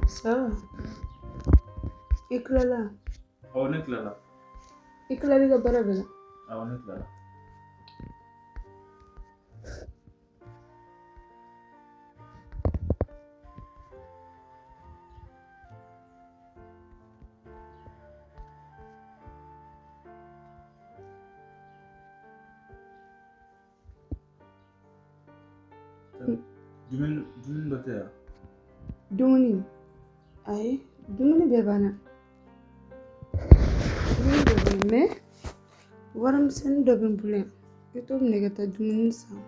Ça va. I tilala? Awɔ, ne tilala. I tilala i ka baara bɛɛ la? Awɔ, ne tilala. Dumuni dumuni dɔ tɛ yan? Dumuni? Ayi, dumuni bɛɛ banna. Dumuni bɛɛ banna mais warimisɛnnin dɔ bɛ n bolo yan. I t'o minɛ ka taa dumuni san.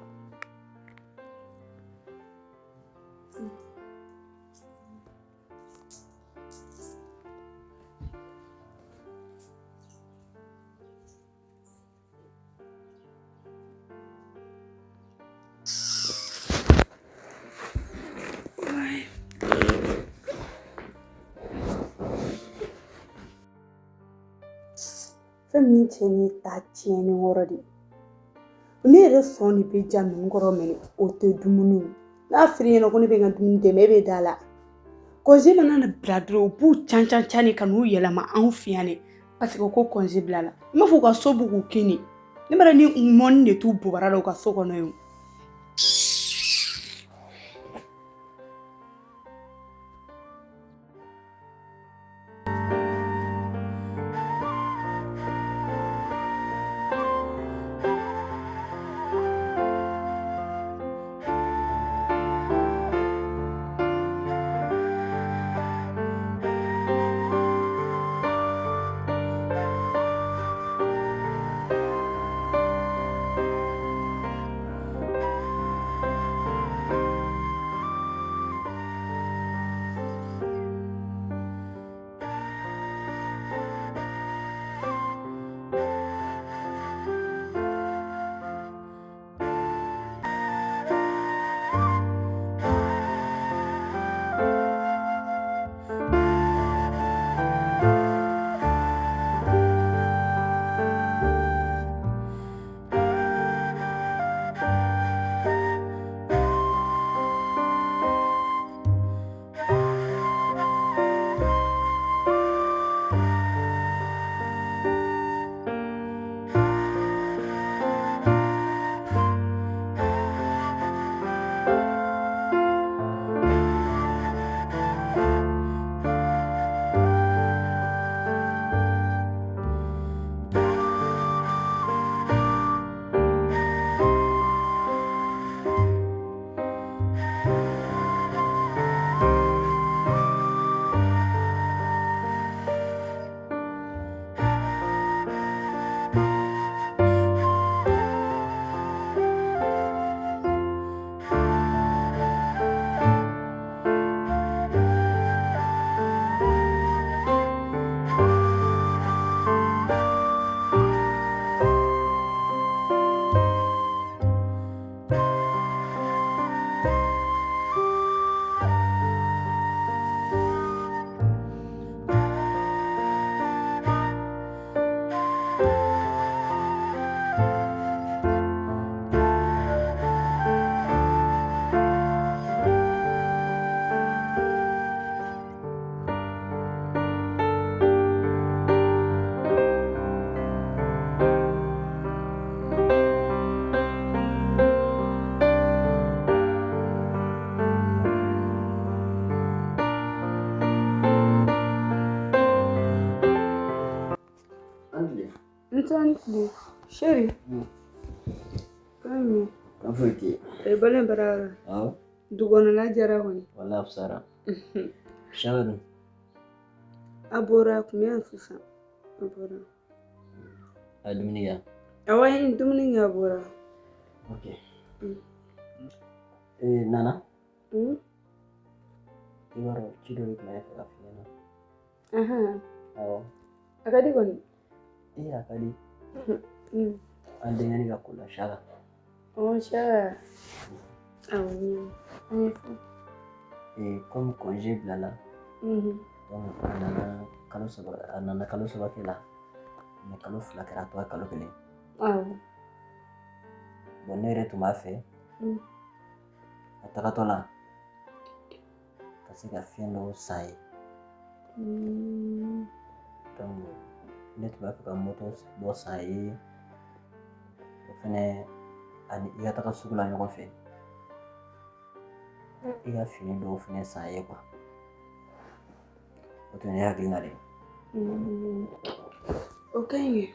Fɛn min cɛ ni ta tiɲɛni wɔrɔ de ne yɛrɛ sɔn de bɛ ja ninnu kɔrɔ mɛ o tɛ dumuni ye n'a fɔr'i ɲɛna ko ne bɛ n ka dumuni d'e ma e bɛ da la congé mana na bila dɔrɔn u b'u can can can de ka n'u yɛlɛma anw fɛ yan de parce que ko congé bilala i m'a fɔ u ka so b'u k'u kin de ne m'a dɔn ni mɔni de t'u bobara la u ka so kɔnɔ yen. Ni tile. Chéri. Kan jumɛn? Kan foyi tɛ yen. E bɔlen baara la. Awɔ. Du kɔnɔna diyara kɔni. Walahi a fisayara. Saka dun? A bɔra a kun bɛ yan sisan. A bɔra. A ye dumuni kɛ? Awɔ, an ye dumuni kɛ a bɔra. Ok. Ee Nana. I b'a dɔn ci dɔ de tun bɛ ne fɛ ka f'i ɲɛna. Awɔ. A ka di kɔni. Ee a ka di. An denkɛnin ka ko la Saka. Ɔ Saka. Awɔ n y'a mɛn. A ɲɛfɔ. Ee comme congé bilala. Donc a nana kalo saba a nana kalo saba kɛ la. Mais kalo fila kɛra a tɔ ye kalo kelen. Awɔ. Bon ne yɛrɛ tun b'a fɛ. A tagatɔ la ka se ka fɛn dɔw san ye. Donc ne tun b'a fɛ ka moto dɔ san ye. O fɛnɛ ani i ka taga sugu la ɲɔgɔn fɛ. I ka fini dɔw fɛnɛ san ye quoi. O tun ye ne hakilina de ye. O ka ɲi kɛ.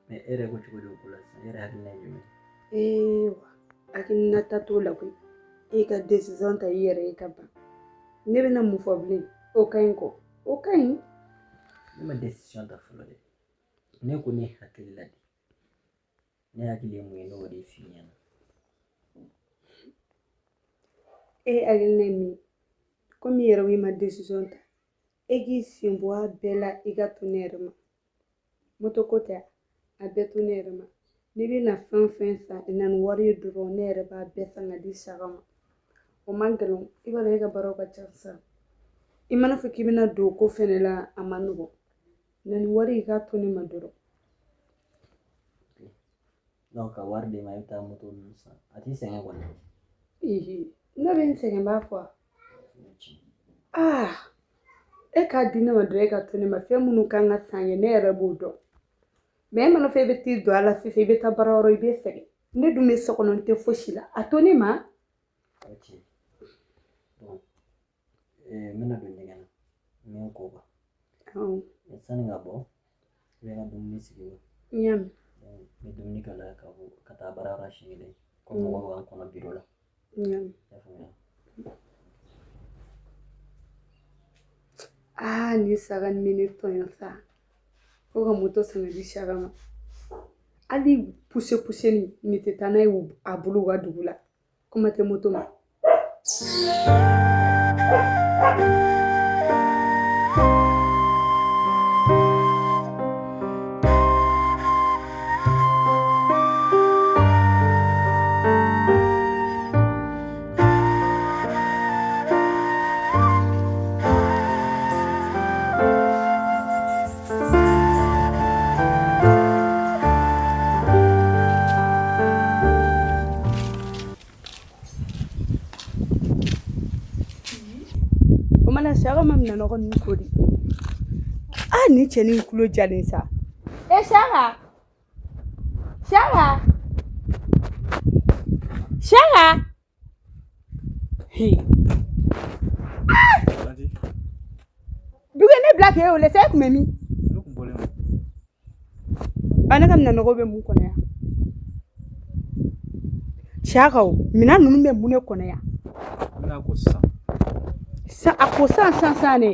Mais e yɛrɛ ko cogo di o ko la sisan? E yɛrɛ hakilina ye jumɛn ye? Ee wa hakilina ta t'o la koyi. E ka décision ta i yɛrɛ ye ka ban. Ne bɛna mun fɔ bilen? O ka ɲi kɔ. O ka ɲi. Ne ma décision ta fɔlɔ dɛ. Ne ko ne hakili la de. Ne hakili ye mun ye ne y'o de f'i ɲɛna. E hakilina ye min ye, komi i yɛrɛ ko i ma décision ta, e k'i sen bɔ a bɛɛ la i ka to ne yɛrɛ ma. Moto ko tɛ a bɛɛ to ne yɛrɛ ma. N'i bɛna fɛn o fɛn san, na ni wari ye dɔrɔn ne yɛrɛ b'a bɛɛ san ka di Saka ma. O man gɛlɛn, i b'a dɔn e ka baaraw ka ca sisan. I mana fɔ k'i bɛna don ko fɛnɛ la, a man nɔgɔn. Na ni wari ye i k'a to ne ma dɔrɔn. Donc ka wari d'e ma i bɛ taa moto ninnu san. A t'i sɛgɛn kɔni. Ihi, ne bɛ n sɛgɛn b'a fɔ. Ah, e k'a di ne ma dɔrɔn e ka to ne ma. Fɛn minnu kan ka san ye ne yɛrɛ b'o dɔn. Mais e mana fɔ e bɛ t'i don a la sisan, i bɛ taa baarayɔrɔ i bɛ sɛgɛn. Ne dun bɛ so kɔnɔ n tɛ fosi la. A to ne ma. Ok. Bon, n bɛna don ɲɛgɛn na. N bɛ n ko quoi. Awɔ. Mais sani ka bɔ, i bɛ n ka dumuni sigi wa. N y'a mɛn. Donc n bɛ dumuni kɛ o la ka bɔ ka taa baarayɔrɔ la siɲɛ kelen. Komi mɔgɔw bɛ ka n kɔnɔ biro la. N y'a mɛn. I y'a faamuya? Ah, nin saga nin bɛ ne tɔɲɔ sa. Ko ka moto san ka di Saka ma. Hali puse puse nin, nin tɛ taa n'a ye a bolo u ka dugu la. Kuma tɛ moto ma. O mana Saka ma minɛ nɔgɔ ninnu ko di. Ah, nin cɛnin kulo jalen sa. E Saka! Saka! Saka! He. Ah! Dugu ne bila k'e wele sa, e kun bɛ min? Ne kun bɔlen don. A ne ka minɛn nɔgɔ bɛ mun kɔnɔ yan? Saka o, minɛn ninnu bɛ mun de kɔnɔ yan? N bɛna ko sisan. Sa, a ko san san san de.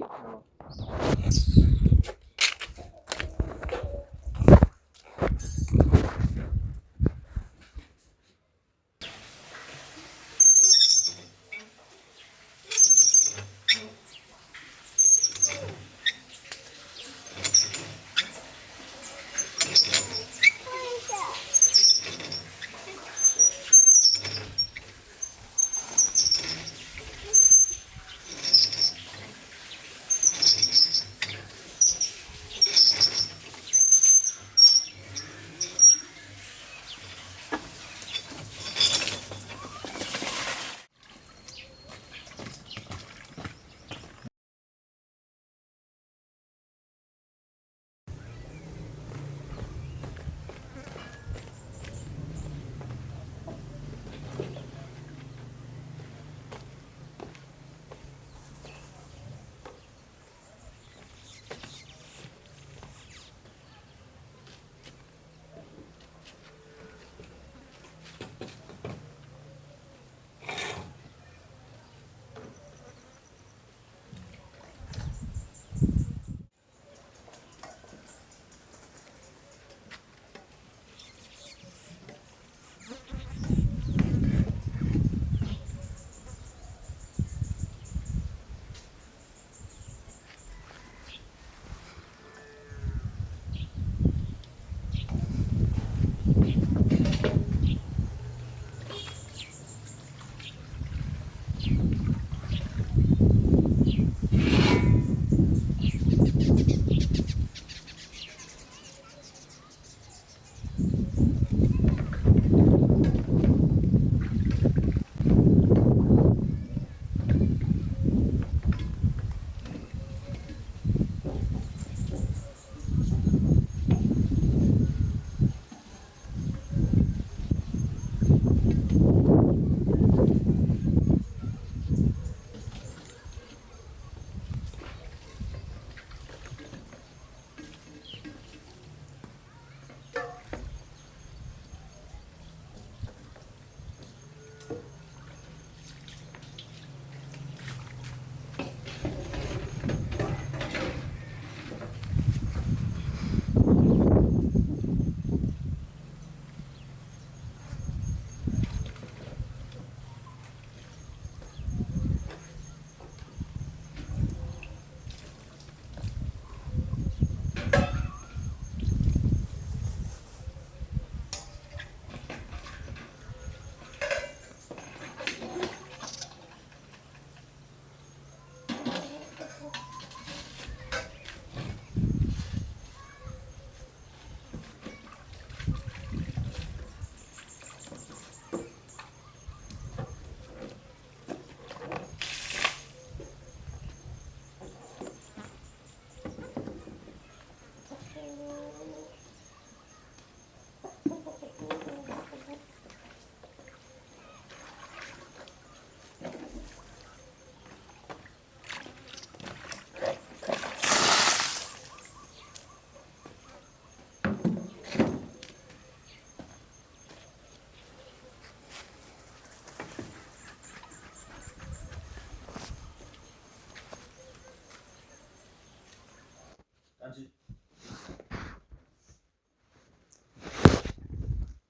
Tantie.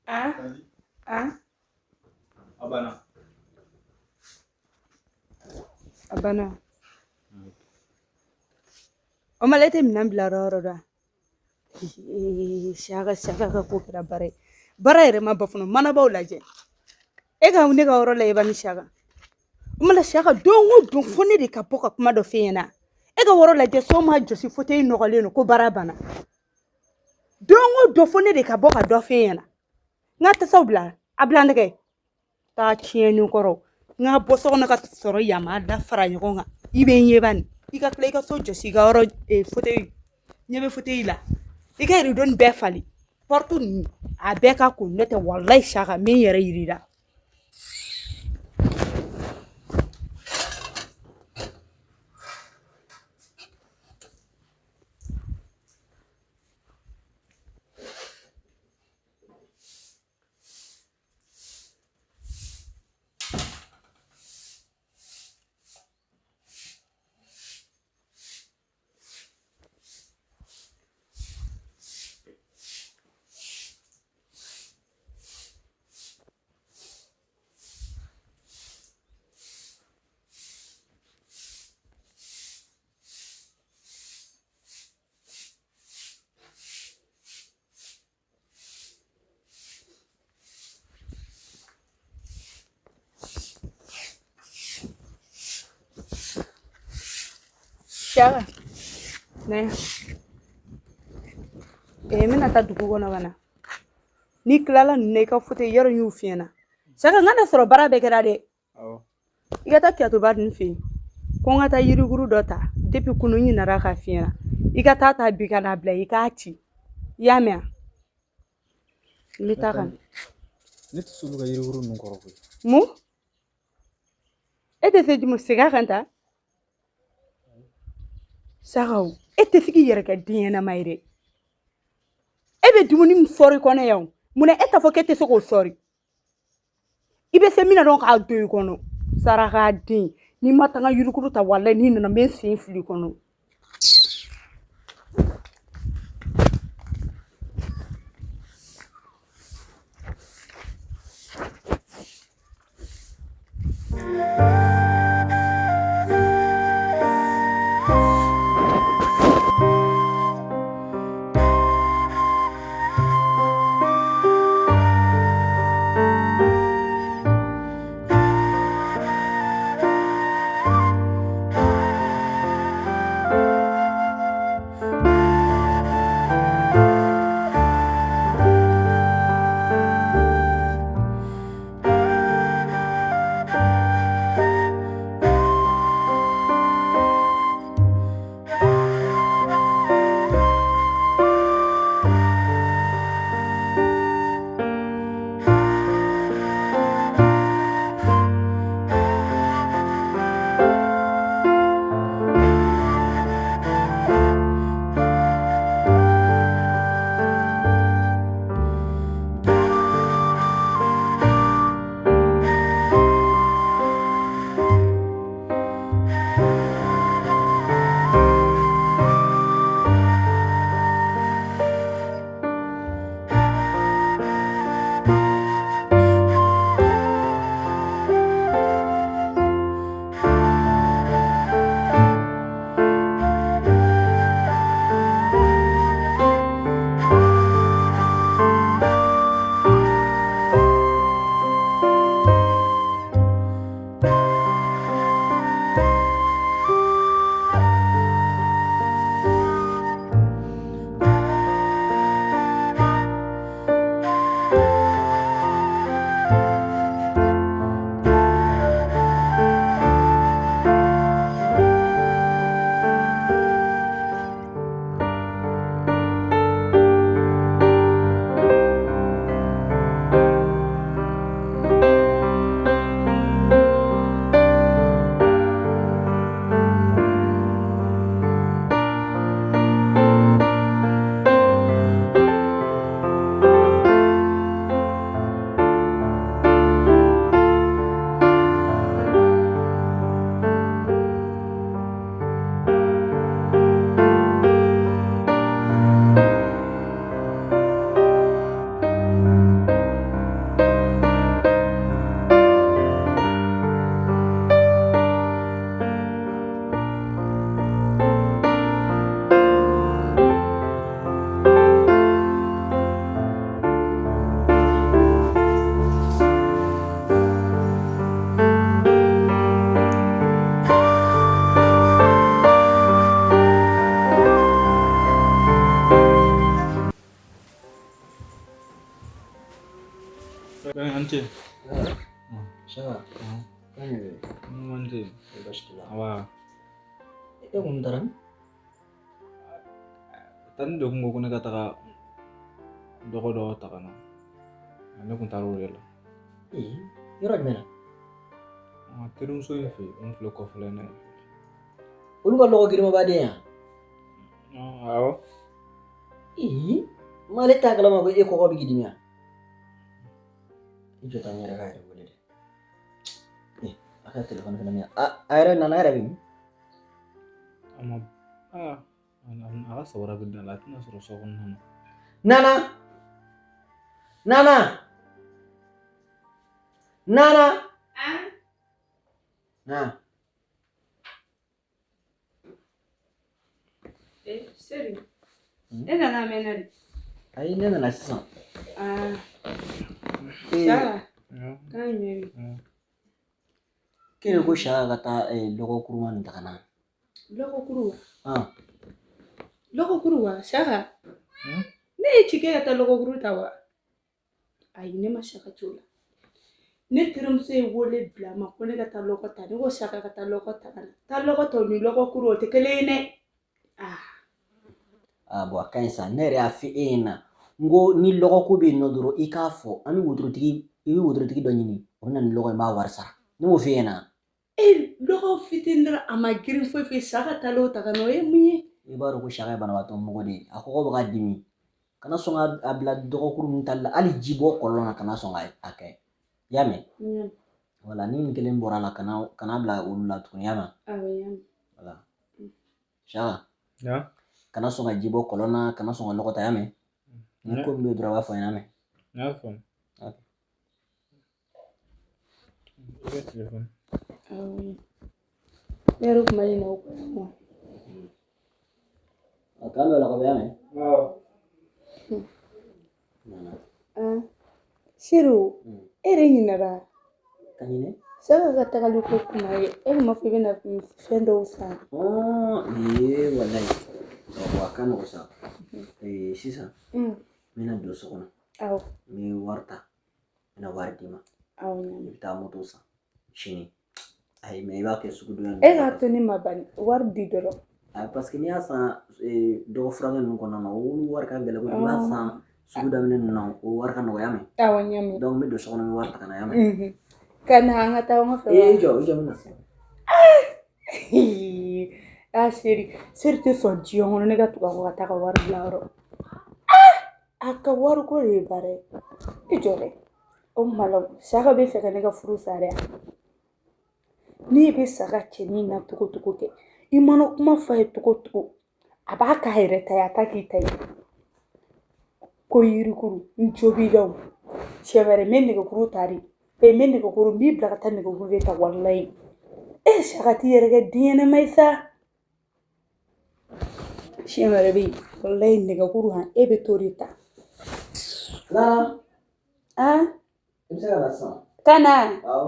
Ah? Tantie. Ah? A banna. A banna. O ma la e tɛ minɛn bila yɔrɔ o yɔrɔ dɔn. Siyaka siyaka ka ko kɛra baara ye. Baara yɛrɛ ma ban fɔlɔ, manabaw lajɛ. E ka ne ka yɔrɔ la i b'a ni siyaka. O ma la siyaka don o don fo ne de ka bɔ ka kuma dɔ f'e ɲɛna. E ka yɔrɔ lajɛ so ma jɔsi fauteuil nɔgɔlen don ko baara banna. Don o don fo ne de ka bɔ ka dɔ f'e ɲɛna. N ka tasaw bila a bila nɛgɛ. Taa tiɲɛni kɔrɔ. N ka bɔ so kɔnɔ ka sɔrɔ yan ma da fara ɲɔgɔn kan. I bɛ n ye bani. I ka tila i ka so jɔsi i ka yɔrɔ fauteuil. Ɲɛ bɛ fauteuil la. I ka rideau nin bɛɛ falen. Porte ninnu a bɛɛ ka ko n'o tɛ walayi siyaka n bɛ n yɛrɛ yir'i la. Siyaka, na yan. N bɛna taa dugu kɔnɔ ka na. N'i tilala ninnu na i ka fauteuil yɔrɔ n y'u f'i ɲɛna. Siyaka n kana sɔrɔ baara bɛɛ kɛra dɛ. Awɔ. I ka taa Kiyatoba ninnu fɛ yen. Ko n ka taa yirikuru dɔ ta. Depuis kunun n ɲinɛna k'a f'i ɲɛna. I ka taa ta bi ka n'a bila i k'a ci. I y'a mɛn wa? N bɛ taa ka na. Ne tɛ se olu ka yirikuru ninnu kɔrɔ koyi. Mun? E tɛ se jumɛn segin a kan ta? Sakaw, e tɛ se k'i yɛrɛ kɛ den ɲɛnama ye dɛ. E bɛ dumuni min sɔɔri kɔnɔ yan o, munna e t'a fɔ k'e tɛ se k'o sɔɔri? I bɛ se min na dɔrɔn k'a don i kɔnɔ. Saraka den, n'i ma taa n ka yirikuru ta walayi n'i nana n bɛ n sen fili i kɔnɔ. ce. Shaka, kan ye N ce. Baasi t'i la. Awa. E kun taara min? Tani de kun ko ko ne ka taga dɔgɔ dɔ ta ka na. Ne kun taara o de la. Ee, yɔrɔ jumɛn na? An terimuso in fɛ yen, n filɛ kɔfɛla in na. Olu ka lɔgɔ girinmaba den yan? Awɔ. Ee, ma ale t'a kalama ko e kɔkɔ bɛ k'i dimi wa? I jɔ tan n yɛrɛ k'a yɛrɛ wele dɛ. Ee, a ka telefɔni fana minɛ. A yɛrɛ nana yɛrɛ bɛ min? A ma aa a ka sabara bɛ da la, a tɛna sɔrɔ so kɔnɔna na. Nana! Nana! Nana! Na. Eh, Seri. E nana a mɛnna de. Ayi, ne nana sisan. Aa. Ee, Saka, kan jumɛn bɛ yen? K'e de ko Saka ka taa lɔgɔ kuruma nin ta ka na. Lɔgɔkuru wa? Ah. Lɔgɔkuru wa? Saka. Ne ye ci kɛ ka taa lɔgɔkuru ta wa? Ayi, ne ma Saka ci o la. Ne terimuso ye wele bila n ma ko ne ka taa lɔgɔ ta. Ne ko Saka ka taa lɔgɔ ta ka na. Taa lɔgɔ ta o ni lɔgɔkuru o tɛ kelen ye dɛ. Ah. Ah, bon, a ka ɲi sa. Ne yɛrɛ y'a fɔ e ɲɛna. N ko ni lɔgɔ ko bɛ yen nɔ dɔrɔn i k'a fɔ. An bɛ wotorotigi, i bɛ wotorotigi dɔ ɲini. O bɛ na ni lɔgɔ ye, n b'a wari sara. Ne m'o f'e ɲɛna. E lɔgɔ fitinin dɔrɔn a ma girin foyi foyi Saka taa l'o ta ka na o ye mun ye? I b'a dɔn ko Saka ye banabaatɔ mɔgɔ de ye. A kɔgɔ bɛ ka dimi. Kana sɔn ka a bila dɔgɔkuru ninnu tali la. Hali ji bɔ kɔlɔn na kana sɔn ka a kɛ. I y'a mɛn? Wala ni nin kelen bɔra a la kana bila olu la tuguni. I y'a mɛn? Awɔ, n y'a mɛn. Wala. Saka. Ya. Kana sɔn ka ji bɔ kɔlɔn na, kana sɔn ka lɔgɔ ta, i y'a mɛn? Ni ko min bɛ yen dɔrɔn a b'a fɔ n ɲɛna, i y'a mɛn? N y'a faamu. Ok. I ka telefɔni. Awɔ. Ne yɛrɛ kun ma ɲinɛ o kɔ yan nɔ. A k'an bɛn o la kɔfɛ, i y'a mɛn? Awɔ. Nana. Ah. Seru, e yɛrɛ ɲinɛra. Ka ɲinɛ? Saka ka tagali ko kuma ye, e kun b'a fɔ i bɛna fɛn dɔw san. Ee, walayi. Bon, a ka nɔgɔn sa. Ee, sisan, n bɛna don so kɔnɔ. Awɔ. N bɛ wari ta. N bɛna wari d'i ma. Awɔ, n y'a I mɛn. bɛ taa moto san sini. Ayi, mais i b'a kɛ sugudonya E k'a to ne ma bani, wari di dɔrɔn. Ayi, parce que n'i y'a san dɔgɔ furakɛ ninnu kɔnɔna na, olu wari ka gɛlɛn kojugu. I b'a san sugu daminɛ ninnu na, o wari ka nɔgɔ, i y'a mɛn? Awɔ, n y'a mɛn. Donc n bɛ don so kɔnɔ, n bɛ wari ta ka na, i y'a mɛn? Ka na an ka taa ɲɔgɔn fɛ wa? Ee, i jɔ, i jɔ, n bɛ na sisan. Ah, Seri, Seri tɛ sɔn diɲɛ kɔnɔ ne ka tugu a kɔ ka taa ka wari bila yɔrɔ. A ka wariko de ye baara ye. I jɔ dɛ. O malo, Saka bɛ fɛ ka ne ka furu sa dɛ. N'i bɛ Saka cɛnin na togo togo kɛ, i mana kuma f'a ye togo togo, a b'a k'a yɛrɛ ta ye, a t'a k'i ta ye. Ko yirikuru, n jo b'i la o. Siɲɛ wɛrɛ n bɛ nɛgɛkuru ta de. Ee, n bɛ nɛgɛkuru, n b'i bila ka taa nɛgɛkuru de ta walayi. E Saka t'i yɛrɛ kɛ den ɲɛnama ye sa. Siɲɛ wɛrɛ bɛ yen, walayi nɛgɛkuru han, e bɛ t'o de ta. Nana. Ah? I bɛ se ka na sisan. Ka na. Awɔ.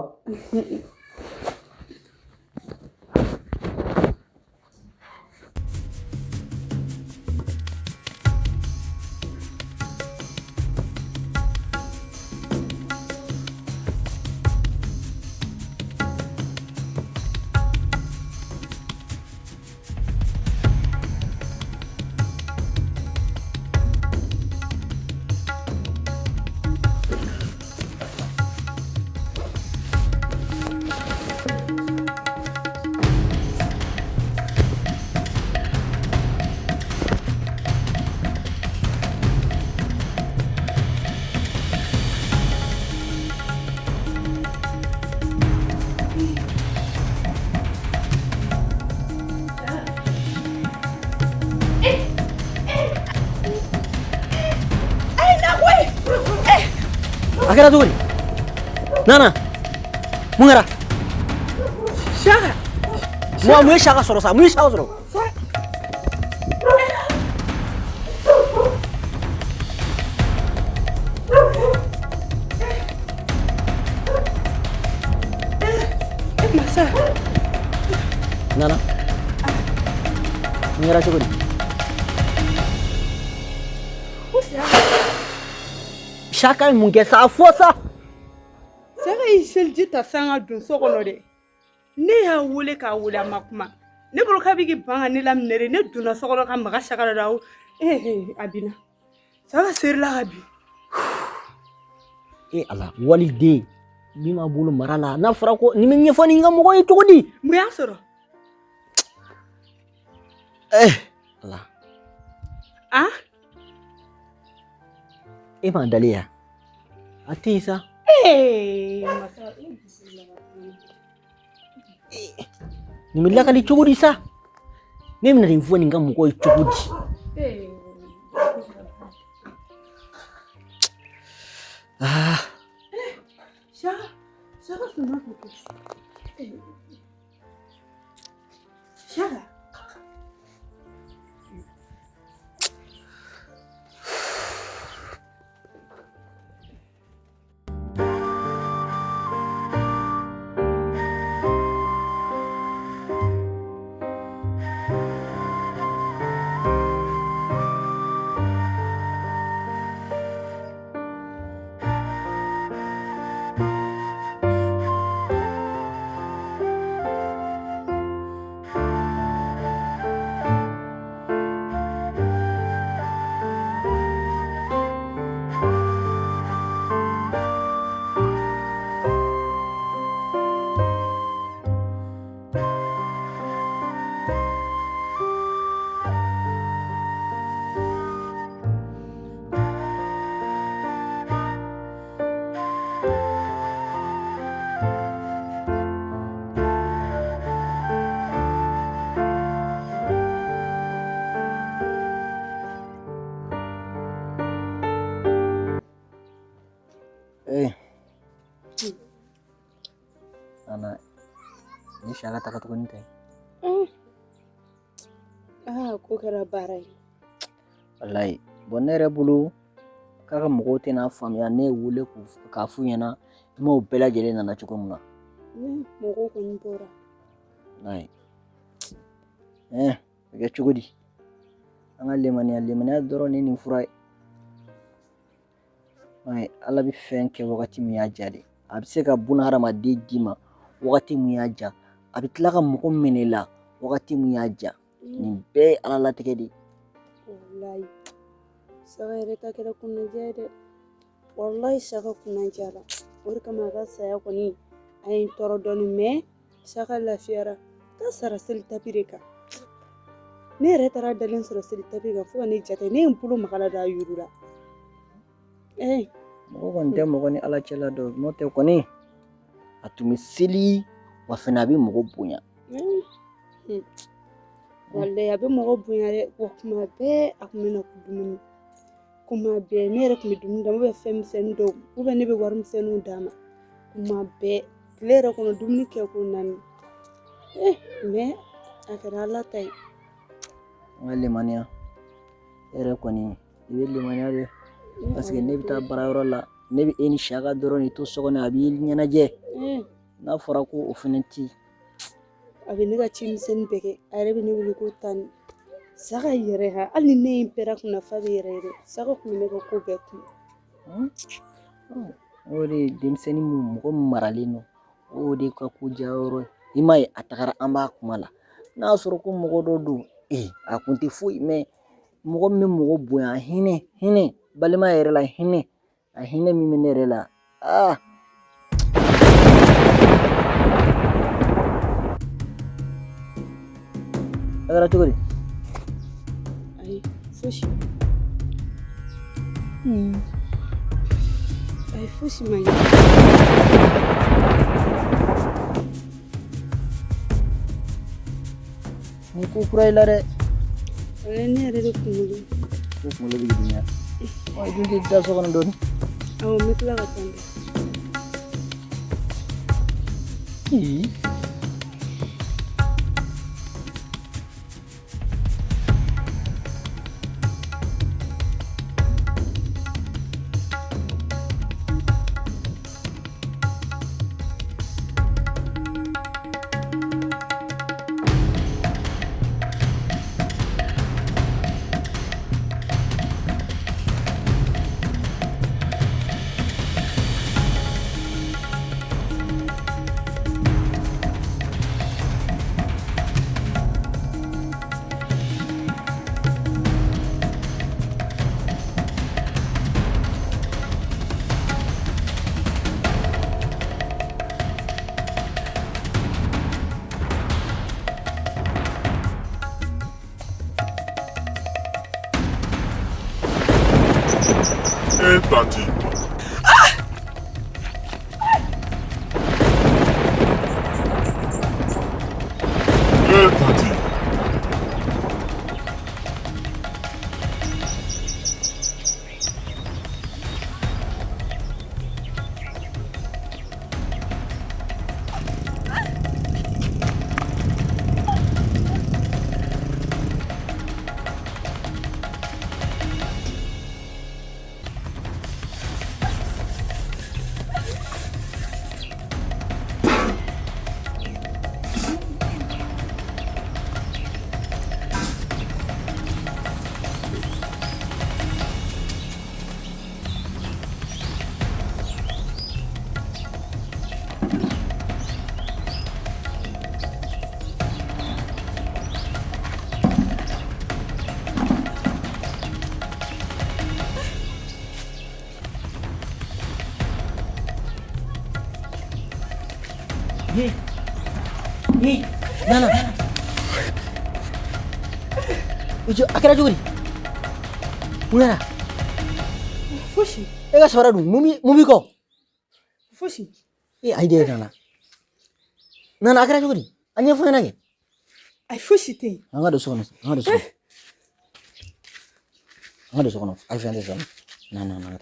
A kɛra cogo di? Nana, mun kɛra? Saka. Mun ye Saka sɔrɔ sa? Mun ye Saka sɔrɔ? Masa. Nana. Mun kɛra cogo di? Saka ye mun kɛ sa? A fɔ sa. ye seliji ta san ka don so kɔnɔ dɛ. Ne y'a wele k'a wele, a ma kuma. Ne bolo k'a bɛ k'i ban ka ne laminɛ de. Ne donna so kɔnɔ ka maga Saka la dɔrɔn, ee, a binna. Saka serila ka bin. E Ala, waliden min b'a bolo mara la, n'a fɔra ko nin bɛ ɲɛfɔ nin ka mɔgɔ ye cogo di? Mun y'a sɔrɔ? Eh Ala. Ah? E m'a dalen ya? A tɛ yen sa. Ee, masa, e bisimila. Nin bɛ lakali cogo di sa? Ne bɛna nin fɔ nin ka mɔgɔ ye cogo di? Ee. Ah. Saka, Saka sɔnna k'o kɛ. Saka. Eh. Ana, ni Saka taga tuguni tɛ? Aa, ko kɛra baara ye. Walayi, bon, ne yɛrɛ bolo k'a ka mɔgɔw tɛna faamuya, ne ye wele k'a f'u ɲɛna i m'o bɛɛ lajɛlen nana cogo min na. Mɔgɔw kɔni bɔra. Walayi. Eh, bɛ kɛ cogo di? An ka lemaniya, lemaniya dɔrɔn ni nin fura ye. Ala bɛ fɛn kɛ wagati min y'a diya de. A bɛ se ka buna hadamaden d'i ma wagati min y'a diya. A bɛ tila ka mɔgɔ minɛ i la wagati min y'a diya. Nin bɛɛ ye Ala latigɛ de ye. Walayi. Saka yɛrɛ ta kɛra kunnaja ye dɛ. Walayi, Saka kunnajara. O de kama a ka saya kɔni a ye n tɔɔrɔ dɔɔni, mais Saka lafiyara. Taa sara seli tapi de kan. Ne yɛrɛ taara dalen sɔrɔ seli tapi kan fo ka ne jate. Ne ye n bolo maga la don a yuru la. Ee. Mɔgɔ kɔni tɛ mɔgɔ ni Ala cɛla dɔn, n'o tɛ kɔni a tun bɛ seli wa fana a bɛ mɔgɔ bonya. Walayi, a bɛ mɔgɔ bonya dɛ. Wa kuma bɛɛ a tun bɛ na ko dumuni. Kuma bɛɛ ne yɛrɛ tun bɛ dumuni d'a ma, fɛn misɛnnin dɔw, ne bɛ wari misɛnninw d'a ma. Kuma bɛɛ tile yɛrɛ kɔnɔ dumuni kɛ ko 4. Eh, mais a kɛra Ala ta ye. An ka lemaniya, e yɛrɛ kɔni i bɛ lemaniya de, parce que ne bɛ taa baarayɔrɔ la, ne bɛ e ni Saka dɔrɔn de to so kɔnɔ, a b'i ɲɛnajɛ. N'a fɔra ko o fana ti. A bɛ ne ka ci misɛnnin bɛɛ kɛ. A yɛrɛ bɛ ne wele ko tani. Saka yɛrɛ ha, hali ni ne ye n pɛrɛn a kunna f'a bɛ yɛrɛ yɛrɛ. Saka tun bɛ ne ka ko bɛɛ kun. O de ye denmisɛnnin mun mɔgɔ min maralen don, o de ka ko diya yɔrɔ ye. I m'a ye a tagara an b'a kuma la. N'a y'a sɔrɔ ko mɔgɔ dɔ don, ee, a kun tɛ foyi, mais mɔgɔ min bɛ mɔgɔ bonya, hinɛ, hinɛ, balimaya yɛrɛ la hinɛ, a hinɛ min bɛ ne yɛrɛ la, aa. A kɛra cogo di? Ayi, fosi. Ayi, fosi ma ɲɛ. Ni ko kura i la dɛ. Ne yɛrɛ de kunkolo. Ko kunkolo bɛ dimi. Ɔ, i dun tɛ taa so kɔnɔ dɔɔni? Awɔ, n bɛ tila ka taa n da. Ii. E tanti. E tanti. Ye. Ye. Nana. I jɔ, a kɛra cogo di? Mun nana? Fosi. E ka sabara dun, mun b'i kɔ? Fosi. E ayi de nana. Nana, a kɛra cogo di? A ɲɛfɔ ɲɛna kɛ. Ayi, fosi tɛ yen. An ka don so kɔnɔ, an ka don so kɔnɔ. An ka don so kɔnɔ. Ayi, fɛn tɛ sisan. Na na na na.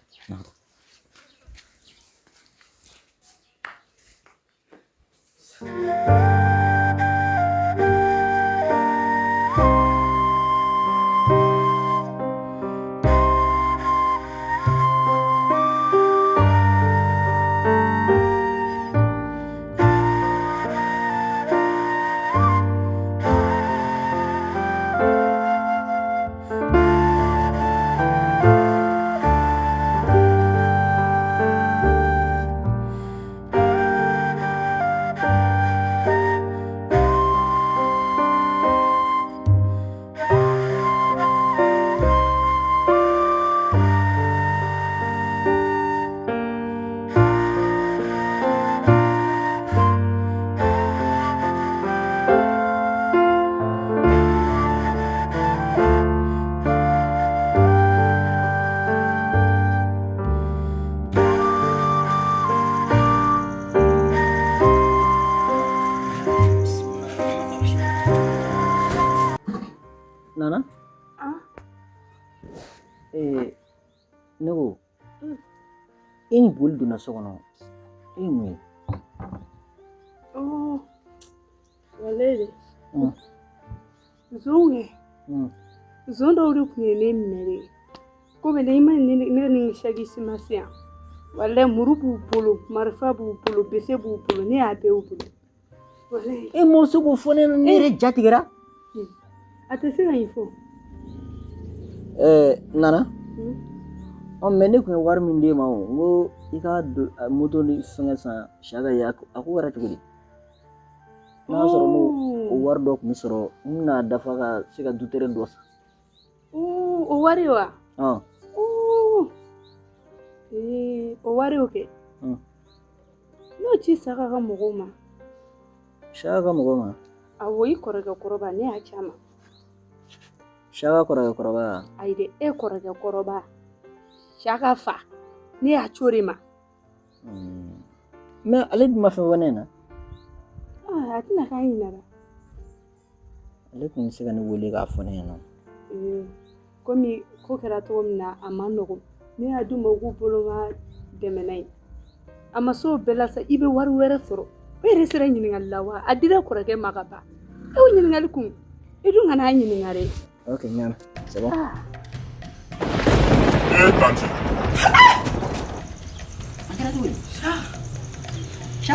Nana? Ah. Ne ko, e ni boli donna so kɔnɔ, e ye mun ye? Oh, walayi de. Zonw kɛ. Zon dɔw de tun ye ne minɛ de. Komi ne ma ne ne ni saki si ma se yan. Walayi, muru b'u bolo, marifa b'u bolo, bese b'u bolo, ne y'a bɛɛ y'u bolo. Walayi. E m'o se k'o fɔ ne ɲɛna, ne yɛrɛ ja tigɛra. A tɛ se ka ɲɛfɔ. Nana? Ɔ, mɛ ne tun ye wari min d'e ma o, n ko i ka don moto ni fɛngɛ san Saka ye, a ko kɛra cogo di? N'a y'a sɔrɔ n'o o wari dɔ tun bɛ sɔrɔ, n bɛna dafa ka se ka dutɛrɛ dɔ san. O wari wa? O wari o kɛ. N'o ci Saka ka mɔgɔw ma. Saka ka mɔgɔw ma? Awɔ, i kɔrɔkɛ kɔrɔba, ne y'a ci a ma. Saka kɔrɔkɛ kɔrɔba? Ayi dɛ, e kɔrɔkɛ kɔrɔba. Saka fa, ne y'a ci o de ma. Mɛ ale dun ma fɛn fɔ ne ɲɛna. A tɛna k'a ɲinɛ la. Ale tun bɛ se ka ne wele k'a fɔ ne ɲɛna. Komi ko kɛra cogo min na, a ma nɔgɔn. Ne y'a d'u ma, u k'u bolo ma dɛmɛ n'a ye. A ma se o bɛɛ la sa, i bɛ wari wɛrɛ sɔrɔ. O yɛrɛ sera ɲininkali la wa? A dira kɔrɔkɛ ma ka ban. E y'o ɲininkali kun. I dun kana ɲininka dɛ. Ok, ɲaami. C'est bon. E tanti. A kɛra cogo di? Sa. Sa.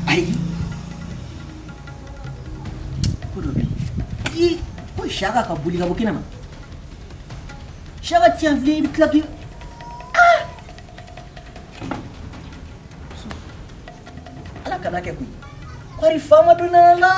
Ayi. Ko dɔ bɛ yen. I ko Saka ka boli ka bɔ kɛnɛ ma. Saka ti yan bilen, i bɛ tila k'i. Ala kana kɛ koyi. Kɔri faama dɔ nana la.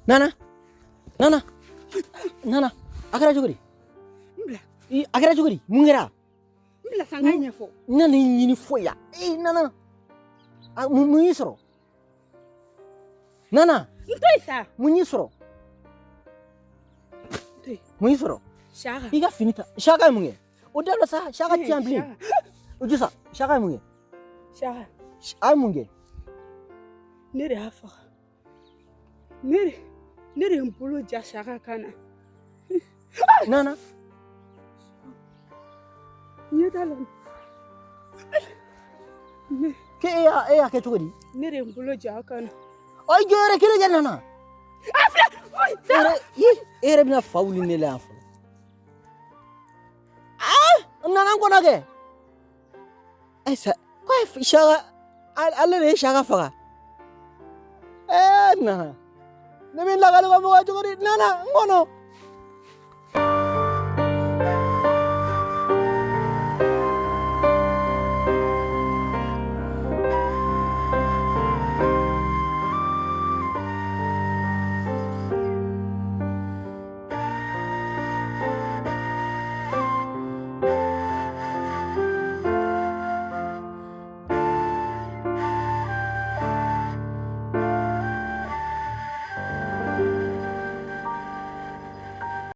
Nana, Nana, Nana, a kɛra cogo di? N bila. A kɛra cogo di? Mun kɛra? N bila sa, n k'a ɲɛfɔ. N nana i ɲini fo yan. Ee Nana, mun y'i sɔrɔ? Nana. N to yen sa. Mun y'i sɔrɔ? N to yen. Mun y'i sɔrɔ? Saka. I ka fini ta. Saka ye mun kɛ? O dabila sa, Saka ti yan bilen. O jɔ sa, Saka ye mun kɛ? Saka. A ye mun kɛ? Ne de y'a faga. Ne de ye n bolo ja Saka kan na. Nana. Ɲɛ t'a la. K'e y'a kɛ cogo di? Ne de ye n bolo ja a kan na. Ɔ i jɔ yɛrɛ kelen kɛ Nana. A filɛ. E yɛrɛ bɛna fa wuli ne la yan fɔlɔ. Aa Nana n kɔnɔ kɛ. Ayi sa, ko Saka, ale de ye Saka faga. Nana. Ne bɛ lakali ka mɔgɔ cogo di? Nana n kɔnɔ.